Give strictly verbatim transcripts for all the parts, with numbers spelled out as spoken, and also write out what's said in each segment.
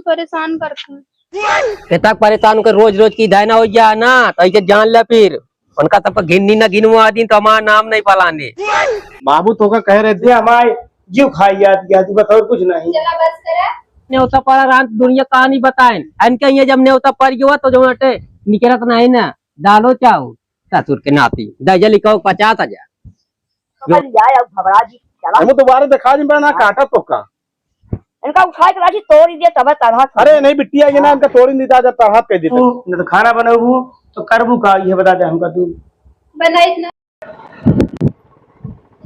परेशान करते हैं। इतना परेशान होकर रोज रोज की दायना हो गया ना, तो ऐसे जान ले फिर। उनका तब घिन्नी ना घिनवा दिन तो हमारा नाम नहीं पलाने। बाबू तो का कह रहे थे, हमारे जीव खाई याद किया, तू बता और कुछ नहीं। चला बस करा। नेवता पड़ा राम दुनिया कहानी बताएं। इनके ये जब नेवता पड़ गया तो जो अटे निकलत नहीं ना, डालो चाहो। ससुर के नाती। दर्जन लिखाओ पचास हजार। तो कल ले आया घबरा जी, चला। हम तो बारे दिखा दिन बना हाँ। काटा तो का। इनका उठा के लाठी तोड़ दिया तब तड़हत। अरे नहीं बिटिया, ये ना हाँ। इनका तोड़ नहीं दादा तड़हत कह देते। तू न तो खाना बनाबू तो करबू का, ये बता दे हमका तू। बनाई इतना।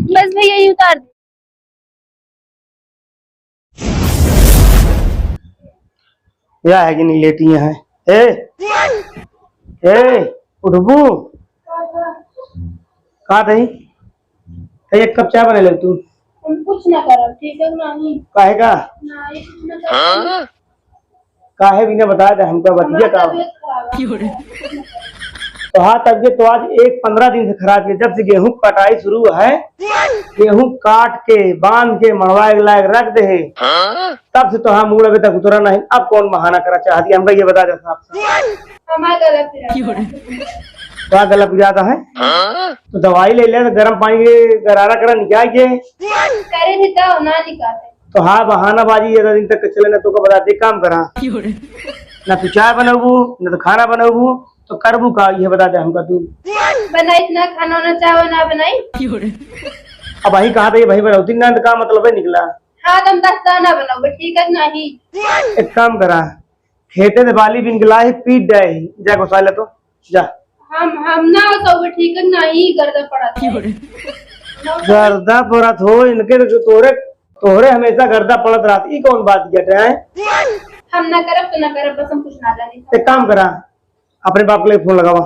बस भैया ये उतार दे। या है कि नहीं लेटी है? ए, ए, उठबू? का दही? ए, एक कप चाय बना ले तू। हम कुछ ना करब, ठीक है नहीं? काहे का? नहीं, कुछ ना करब। काहे बिना बता दे हमका बतिया हमार का? तबीयत खराब है। तो हाँ, तबीयत तो आज एक पन्द्रह दिन से खराब है, जब से गेहूं कटाई शुरू है, गेहूं काट के, बांध के, मड़वा के लायक रख दे है। तब से तो हाँ मूड अभी तक उतरा नहीं। अब कौन बहाना करा चाहती है, हमका ये बता दे साफ साफ। हमार गला पिरात है। का गला पिरात है? तो दवाई ले ले, गरम पानी के गरारा करा निकाल के। करे भी तो ना निकाले। तो हाँ बहानाबाजी ज्यादा दिन तक चले ना, तो का बता दे काम करा। ना तू चाय बनाबू, ना तो खाना बनाबू, तो करबू का, ये बता दे हमका तू। बनाई इतना खाना वाना चाहो ना बनाई। अब वही कहा था ये भाई बनौती ना, तो का मतलब है निकला? हाँ, तुम दस दाना बनाओ, ठीक है नहीं? एक काम करा, खेते से बाली बिन के लाई, पीट जाए, जा घुसा ले तो, जा। हम, हम ना हो तो ठीक है नहीं, गर्दा पड़ा था। गर्दा पड़त हो, इनके तो तोहरे, तोहरे हमेशा गर्दा पड़त रहत, ई कौन बात किया है? हम ना करब तो ना करब, बस हम कुछ ना जाने। एक काम करा, अपने बाप के लिए फोन लगावा।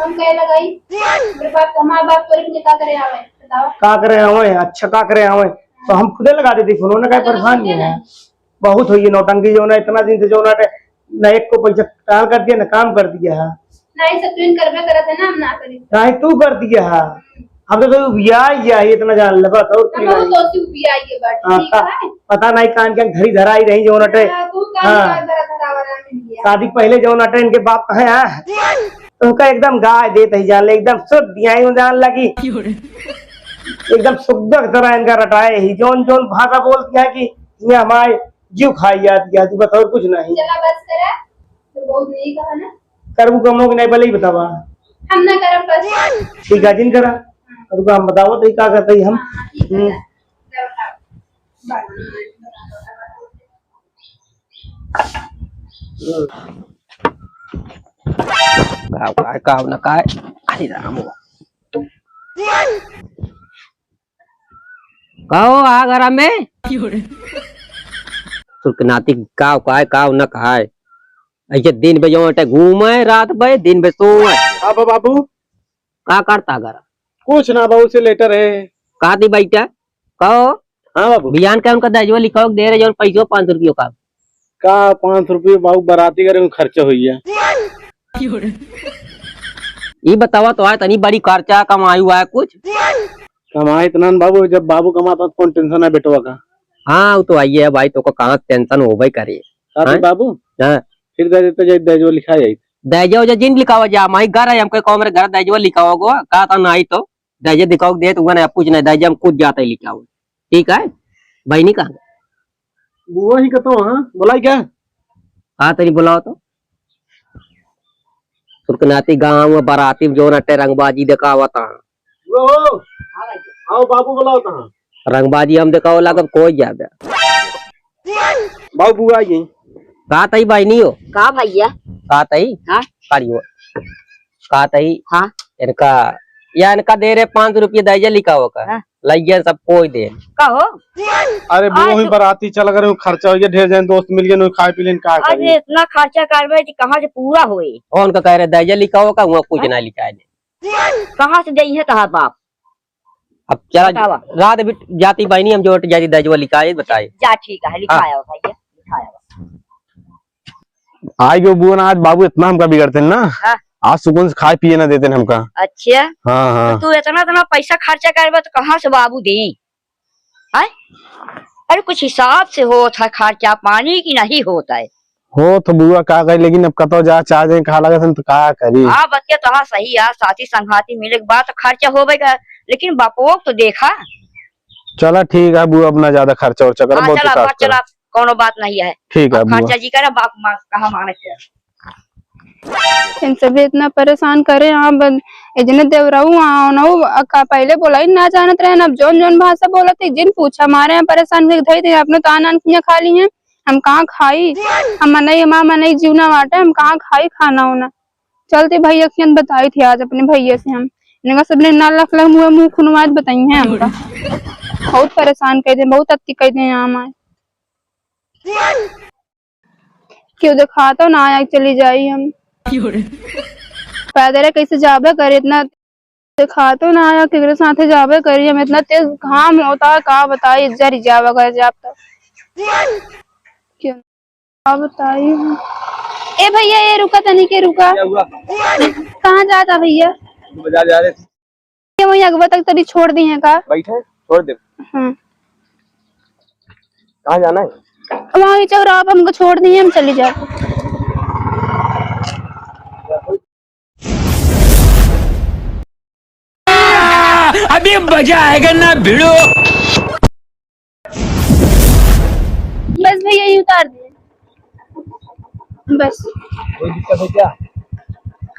हम कहे लगाई? मेरे बाप, हमारे बाप तोरे के का करे आवे, बतावा। का करे आवे? अच्छा, का करे आवे? तो हम खुदे लगा देती फोन, उन्हें कहीं परेशान नहीं है। बहुत हुई है नौटंकी, जो ना इतना दिन से जो ना, ना एक को पैसा टाल कर दिया, ना काम कर दिया है। नहीं, सब तो इन करबे करत है ना, हम ना करी। नहीं, तू कर दिया है। हम तो, तो उबिया ही है, इतना जान ले, बस, और कुछ हम नहीं। तो उबिया ही है, बस, हाँ, ठीक का-, है। पता नहीं कान के घड़ी धराई रही, जो ना टे-, हाँ, तू कान हाँ। के धरा, धरा वाला मिल गया। शादी के पहले जो ना टे, इनके बाप कहे, हाँ, तो उनका एकदम गाय देत ही जान ले, एकदम शुद्ध दिया ही जान लगी। एकदम सुग्गा की तरह इनका रटाए ही, जौन, जौन भाषा बोलती है कि ये हमारे जीव खाई जाती है, तू बस और कुछ नहीं। चला बस करा, तो बहुत नहीं कहा ना। करबू कमो कि नहीं, भले ही बतावा। हम ना करब बस। ठीक है, जिन करा। हाँ। अब हम बताओ तो ये का करते ही हम। हाँ, ठीक है। हम्म। काव काय, काव न काय। अरे राम। काव आ घर में? सुरकनाती काव काय, काव न काय। ऐसे दिन भर जो अटे घूमे, रात भर, दिन भर सोए। हाँ बा-, बाबू। का करता घर? कुछ ना बाबू, से लेटर है। कहा थी बैठा? कहो। हाँ बाबू। बियान का उनका दहेजवा लिखाओ दे रहे, जौन पैसो पाँच सौ रुपयो का। का पाँच सौ रुपये बाबू, बराती करे में खर्चा होइया। ई बतावा तो है, तनी बड़ी खर्चा कमाई हुआ है कुछ? कमाई इतना न बाबू, जब बाबू कमाता तो कौन टेंशन है बेटवा का? हाँ, वो तो आइए है भाई, तो को कहाँ टेंशन होबे करे। का हाँ? बाबू? हाँ। फिर दे देते जाए, दहेजवा लिखा जाए। दहेजवा जिन लिखावा जा, माई घर है, हमको कौन रे घर दहेजवा लिखावा गो, का था नहीं तो। दहेज दिखाओ दे, तू ना पूछ ना, दहेज हम खुद जाते ही लेके आओ। ठीक है? बहिनी कहाँ? बुआ ही कहता हूँ, हाँ? बुलाई क्या? हाँ, तेरी बुलाओ तो। सुरकनाती गाँव में बराती में जौन अटे रंगबाजी देखावत हाँ। बुआ हो। आओ बाबू बुलाओ तो हाँ। रंगबाजी हम देखाओ लागब कोई ज्यादा। बाबू बुआ आई। का तई बहिनी हो? का भैया? का तई? हाँ? कारियो। का तई? हाँ? इनका, या इनका दे रहे पाँच सौ रुपये दहेज लिखावा का। हाँ। लइया सब कोई दे। का हो? अरे वो आज ही बराती चल गए, खर्चा हो गया, ढेर जन दोस्त मिल गए, खाए पी लेन, का अरे करी? इतना खर्चा करबे कि कहाँ से पूरा होए? और उनका कह रहे दहेज लिखावा का, हुआ कुछ हाँ? ना लिखाए दे। कहाँ से देइहे तहार बाप? अब चला बतावा। रात भी जाती बहिनी, हम जो जाती दहेजवा लिखाए बताए। जा ठीक है, हाँ। लिखाया भैया, लिखाया। आई गयो बुआ ना, आज बाबू इतना हमका बिगड़ते हैं ना, हाँ। आज सुकून से खाए पिए ना देते हैं हमका। अच्छा। हाँ, हाँ। तो तू इतना, इतना पैसा खर्चा करबे तो कहाँ से बाबू दे? हैं? अरे कुछ हिसाब से होत है खर्चा पानी की नहीं होत है? हो तो बुआ का कही, लेकिन अब कतौ जा चाह जाए कहा लगत हन तो का करी। हाँ, बतिया तोहार सही है, साथी संघाती मिले के बाद तो खर्चा होबे का, लेकिन बापो तो देखा। चला ठीक है बुआ, अब ना ज्यादा खर्चा उर्चा कर, हाँ, बहुत चला, विकास बस चला, कर। कौनो बात नहीं है। ठीक है अब बुआ। खर्चा जी करे, बाप माँ कहा माने के। इन सभी इतना परेशान करे, हाँ, बन-, ए जने देवराऊ, हाँ, नऊ, अ, का पहले बोला ही ना जानत रहे, अब जौन जौन भाषा बोलत है, जिन पूछा मारे हैं, परेशान करके धई दे, अपने तो आन आन खिया खा ली हैं, हम कहाँ खाई, हम मनई, हमार मनई जीवना बाटे, हम कहाँ खाई खाना उना। चलते भैया खियन बताई थी आज अपने भैया से हम, इनका सबने ना लख लख मुँह, मुँह खुनवाए बताई हैं हमका, बहुत परेशान कर दे, बहुत अति कर दे यहाँ हमारे। क्यों देखातो ना आया, चली जाई हम। पैदल कैसे जाबे करे, इतना देखातो ना आया, केकरे साथे जाबे करी हम, इतना तेज घाम होता है, का बताई, जरी जाबे करे जाब तो। क्यों? का बताई हम? ए भैया, ए रुका तनी के रुका। क्या हुआ? कहाँ जाता भैया? बाजार जा रहे थे। ये वहीं अगवा तक तनी छोड़ दी है का? बैठे, छोड़ दे। हाँ। कहाँ जाना है? वहाँ ही चौराहा पे हमको छोड़ दिए, हम चली जाए। अभी मजा आएगा ना भिड़ो। बस भैया, यही उतार दिए। बस। कोई दिक्कत है क्या?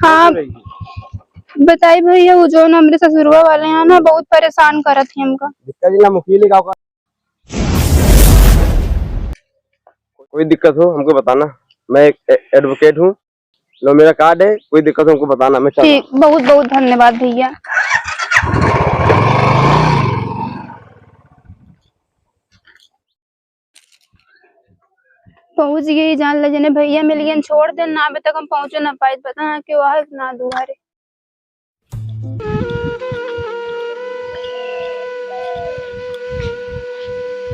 हाँ। कैसे रहेगी? बताई भैया, वो जो ना हमरे ससुरवा वाले हैं ना, बहुत परेशान करत हैं हमका। दिक्कत ही ना, मुखिया लेके आओ का। कोई दिक्कत हो हमको बताना, मैं एक ए-, advocate हूँ। लो मेरा card है, कोई दिक्कत हो हमको बताना, मैं चल रहा हूँ। ठीक, बहुत बहुत धन्यवाद भैया। पहुँच गई, जान ले जने भैया मिल गए, छोड़ दे ना, अबे तक हम पहुँचो ना पाए, पता ना क्यों आए ना दुआरे।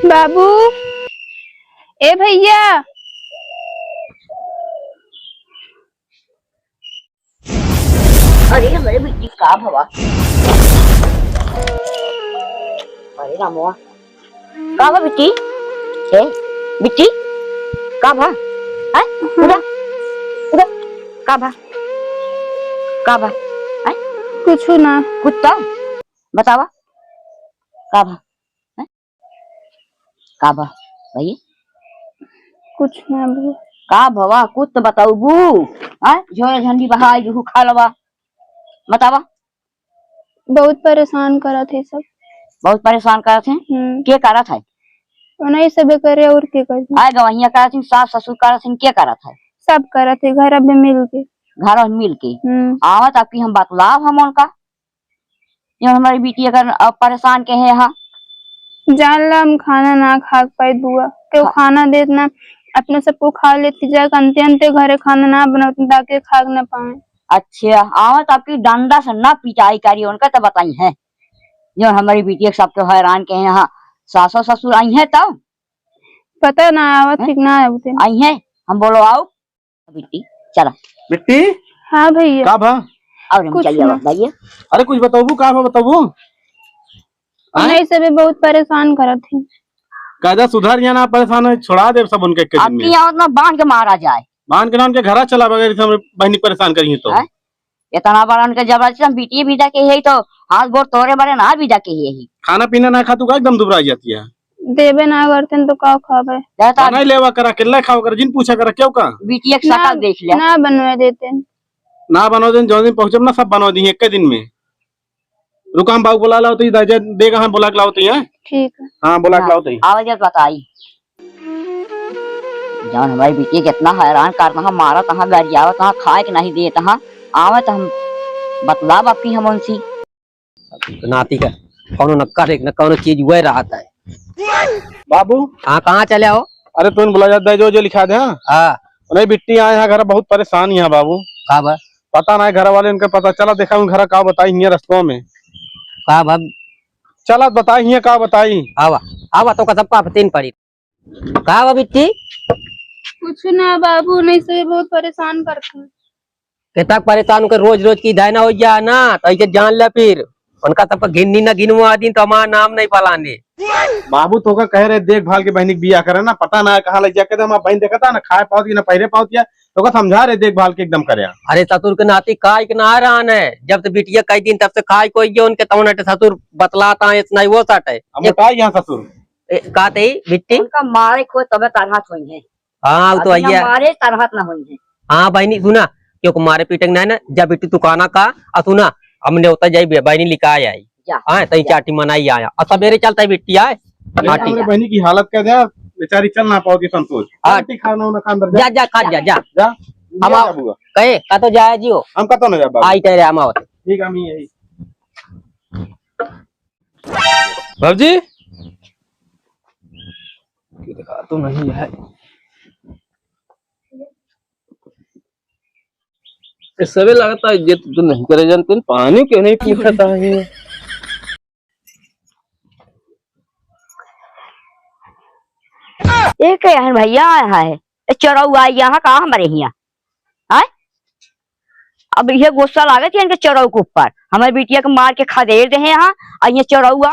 बाबू, ए भैया। अरे हमरे बिट्टी का भवा? अरे रामवा, का भा बिट्टी? ए, बिट्टी, का भा? हैं? उठा, उठा, का भा? का भा? हैं? कुछ ना। कुछ तो बतावा, का भा? हैं? का भा भैया? कुछ ना भैया। का भवा, कुछ तो बताउबू? हैं? झोरा झंडी बहाई जुहू खा लवा, बतावा। बहुत परेशान करत है सब। बहुत परेशान करत है? हम्म। के करत है? उन्हीं सबे करे और के करे? आए गवहिया करत है, सास ससुर करत है, के करत है? सब करत है, घर में मिल के। घर में मिल के? हम्म। आवत आपकी हम बतलाव हम उनका, जो हमरी बिटिया अगर, अ, परेशान के है, हाँ। जान ला हम खाना ना खा पाई बुआ, केहू खा- खाना देत ना, अपने सबको खा लेती जाए, अंते अंते घरे खाना ना बनावत ताकि खा ना पाए। अच्छा, आवत आपकी डंडा से ना पिटाई करी, उनका तो बताई है, जो हमरी बिटिया सबके हैरान के हैं, हाँ, सासो ससुर आई हैं तब? पता ना, आवत हैं? ठीक ना आवत है। आई हैं, हम बोलो आओ। बिट्टी, चला। बिट्टी? हाँ भैया। का भा? और हम कुछ चलिए ना। अब भैया। अरे कुछ बताबू, का भा बताबू? आय? नहीं, सबे बहुत परेशान करत हैं। कायदा सुधर या ना परेशान है, छोड़ा देब सब उनके एक दिन में। आपकी यहाँ उतना बांध के मारा जाए। बांध के ना उनके घरा चला बगैर से हमरे बहनी परेशान करी तो। हैं? इतना बड़ा उनके जबरदस्ती हम बिटिया बिदा के ही तो हाथ गोड़ तोरे बड़े ना बिदा के ही। खाना पीना ना खा तू का एकदम दुबरा जाती है। देबे ना करते तो का खाबे? जाता बनाई लेवा करा, अकेला खावा करा, जिन पूछा करा, क्यों का? बिटिया के ना, शकल देख ले। ना बनवे देते। ना बनवे देन, जौन दिन पहुँचब ना, सब बनवे दी एक दिन में। रुका, हम बाबू बुला लाओ तो इधर जा, देगा, हम बुला के लाओ तो यहाँ। ठीक है। हाँ, बुला के हाँ, लाओ तो यहाँ। आवाज बताई। जौन हमारी बिटिया कितना हैरान करत हा, मारत हा, गरियावत हा, खाए के नहीं देत हा, आवे तो हम बतलाब आपकी हम उनसी। नाती का कौनो न करे, न कौनो चीज वह रहत है। बाबू। हाँ, कहाँ चले हो? अरे, तू बुला जा, दे जो, जो लिखा दे, हाँ? हाँ। नहीं, बिट्टी आए हैं घर, बहुत परेशान ही हैं बाबू। का बा? पता नहीं, घर वाले उनके पता चला, देखा उन घर का बताई हियाँ रस्तों में। का बा? चला बताई हियाँ का बताई। आवा, आवा, तो का सबका तीन पड़ी। का बा बिट्टी? कुछ ना बाबू, नहीं से बहुत परेशान करते हैं। कितना परेशान होकर रोज रोज की दायना हो गया ना, तो ऐसे जान ले फिर। उनका तब घिन्नी ना घिनवा दी तो हमारा नाम नहीं पलाने। बाबू तोका कहे रहे देखभाल के बहिनी के बियाह करे ना, पता ना कहाँ लग जाके हम बहिन देखता ना खाए पावत की ना पहिरे पावत या, तोका समझा रहे देखभाल के एकदम करे। अरे ससुर के नाती का एक ना रहन है, जब से बिटिया कई दिन तब से खाए कोई गयो उनके तौन हटे ससुर बतलाता है इतना ही वो सट है। अब मोटा यहाँ ससुर। ए, का ते बिट्टी? उनका मारे को तबे तरहत हुई है। हाँ, वो तो अभी ना आइए। मारे तरहत ना होई है। हाँ, बहिनी, सुना, क्यों मारे पीटे के नहीं ना, जा बिट्टी तू खाना खा, और सुना, हम नेवता जाई, बे-, बहिनी लिखा आई। जा, हाँ, तई जा। चाटी मनाई आया। और सबेरे चलता है बिट्टी आए। अरे, हाँ, ठीक हमरे है। बहिनी की हालत का जा, बेचारी चल ना पाओगी संतोष। हाँ। रोटी खाना उना खा अंदर जा। जा, जा, खा जा, जा। जा। हम जा आओ। जा बुआ। कहे, का तो जाया जी हो। हम का तो ना जा बाबू। आई तेरे हम आओ। ठीक है, हम यही। बाबूजी, ये देखा तो नहीं है। ये सबे लगता है, ये तो नहीं करे जानते, पानी क्यों नहीं पूछता है? ये क्या है भैया, आया है? ए, चोरऊ आई यहाँ का हमरे हियाँ? आय? अब ये गुस्सा लागत है इनके चोरऊ के ऊपर। हमारे बिटिया के मार के खदेड़ दे हैं यहाँ, और ये चोरऊ आ।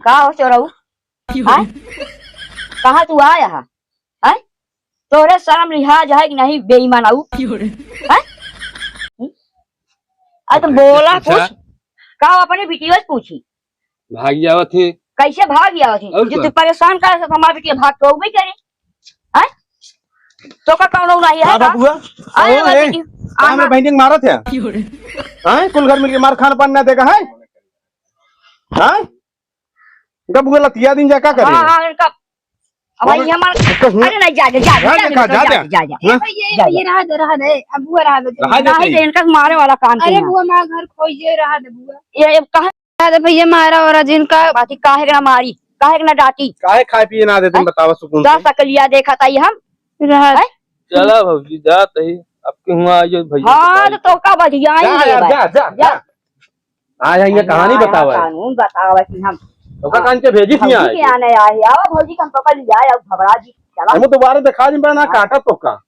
का हो चोरऊ? आय? कहाँ तू आया है? आय? तोहरे शर्म लिहाज है कि नहीं, बेईमान आऊ? आय? अरे तो बोला अच्छा। कुछ। का अपने बिटिया से पूछी? भाग जावत ही। कैसे भाग जावत ही? और जो का? तू परेशान करे से तो हमार बिटिया भाग के अउबे करे। हैं? तो का कौनो नहीं है का का? बबुआ? अरे ओ, हमार ए, बिटिया, का हमार हमार बहिनी के मारत है? हैं? कुल घर मिलके मार खान पान ना देगा है? हैं? इनका बुआ लतिया दिन जा का करे? हाँ, हाँ, इनका, अब ये हमार, इनका हुआ अरे नहीं, जा, जा, जा, जा, जा, जा, जा, जा, जा, जा, जा। हाँ? भैया, जा, ये जा। रहा दे, रहा दे, अब बुआ रहा दे। रहा दे नहीं, भाई। तो इनका मारे वाला काम अरे किया। बुआ, मार घर खोइए, रहा दे बुआ। ये, ये कहाँ अरे भैया, मारा वारा जिनका बाकी काहे के ना मारी, काहे के ना डांटी? काहे खाए पिए ना देते, हैं? बतावा सुकून जा से। सकलिया देखा ताई हम। रहा। हैं? चला भौजी, जात ही, अब के हुआ आइए भैया हाँ, बताइए। तो तोका बधियाई जा यार, भाई। जा, जा, जा। जा। आ जाइए, कहानी बतावा है। कानून बतावा कि हम तो का कान के भेजी थी भौजी आए? के आने आए, आवा भौजी, हम तोका लिया आए, अब घबरा जी। चला। हम दोबारा दिखा दिन बना हाँ। काटा तोका।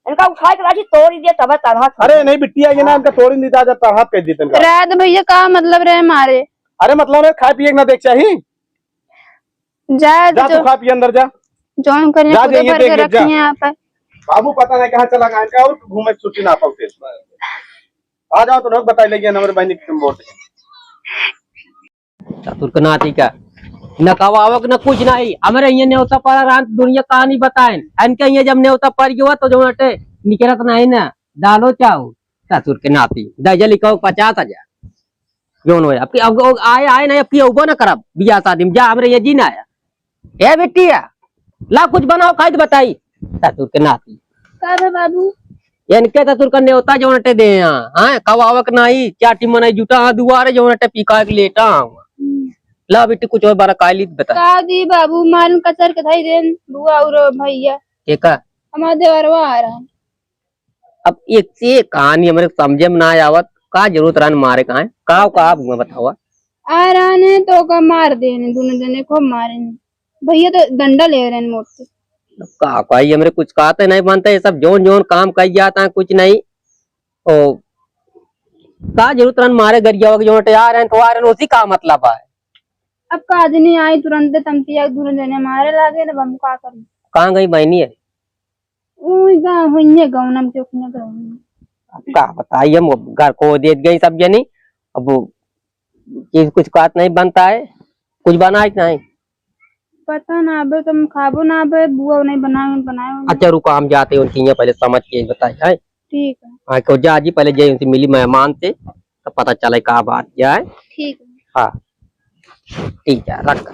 इनका उठाए के लाठी तोड़ ही दे, तबे तरहत अरे होई। नहीं बिट्टी आई ना, हाँ। इनका तोड़ ही नहीं था, जब तरहत कह देते इनका। रात भैया का मतलब रहे मारे? अरे मतलब है खाए पिए के ना देख चाही। जा, जा जो तू खा पिए अंदर जा। जौन करिए जा, पूरे जा, ये भर देख के ले, जा। रखिए यहाँ पे। बाबू पता नहीं कहाँ चला गया इनका, और घूमे छुट्टी ना पाओ फिर। आ जाओ तो लोग बताई लेंगे हमारे बहनी की तुम वोट। ससुर के नाती का। न कवावक न कुछ नहीं। हमरे हियाँ नेवता पड़ा रहन, दुनिया कहानी बताएन। इनके हियाँ जब नेवता पड़ गया तो जो हटे निकलत नहीं ना, डालो चाहो। ससुर के नाती। दर्जा लिखाओ पचास हजार। जौन होय। अब, अब, अब आए, आए नहीं, अब की अउबो न करब। बियाह शादी में जा, हमरे हियाँ जी ना आया। ए बिटिया, ला कुछ बनाओ, खाई तो बताई। ससुर के नाती। का बे बाबू? इनके ससुर का नेवता जौन अटे दे यहाँ, हाँ, कब आवक नाही, चाटी मनई जुटा, हाँ, दुआरे जौन अटे पिका के लेटा, हाँ। हम्म। ला बेटी, कुछ और बड़ा काली बता। का दी बाबू, मारन कचर के धई देन, बुआ और भैया। के का? हमार देवरवा आ रहा। अब एक से एक कहानी हमरे समझे में ना आवत, का जरूरत रहन मारे का है? का, का बुआ बतावा? आ रहन है तो का मार देन, दोनों जने को मारेन। भैया तो डंडा ले रहे हैं मोट से। अब का कही, हमरे कुछ कहते नहीं बनते, ये सब जौन जौन काम कही जाता है, कुछ नहीं। ओ, का जरूरत रहन मारे गरिया, जो आ रहे हैं तो आ रहे हैं, उसी का मतलब है। अब का आदमी आई तुरंत तमतिया दोनों जने मारे लागे, तब हम का करी? कहाँ गई बहनी है? ओई गा, होइए गौनम के ओखने गौनम। अब का बताई, हम घर को दे गई सब जनी, अब चीज कुछ बात नहीं बनता है, कुछ बनाए कि नहीं? पता ना, अबे तुम खाबो ना, अबे बुआ नहीं बनाए, बनाए होंगे। अच्छा रुको, हम जाते हैं उनकी यहाँ, पहले समझ के बताए, है? ठीक है। हाँ, क्यों जा जी, पहले जाए उनसे मिली मेहमान से, तब पता चले का बात क्या है। ठीक है। हाँ, ठीक है, रख।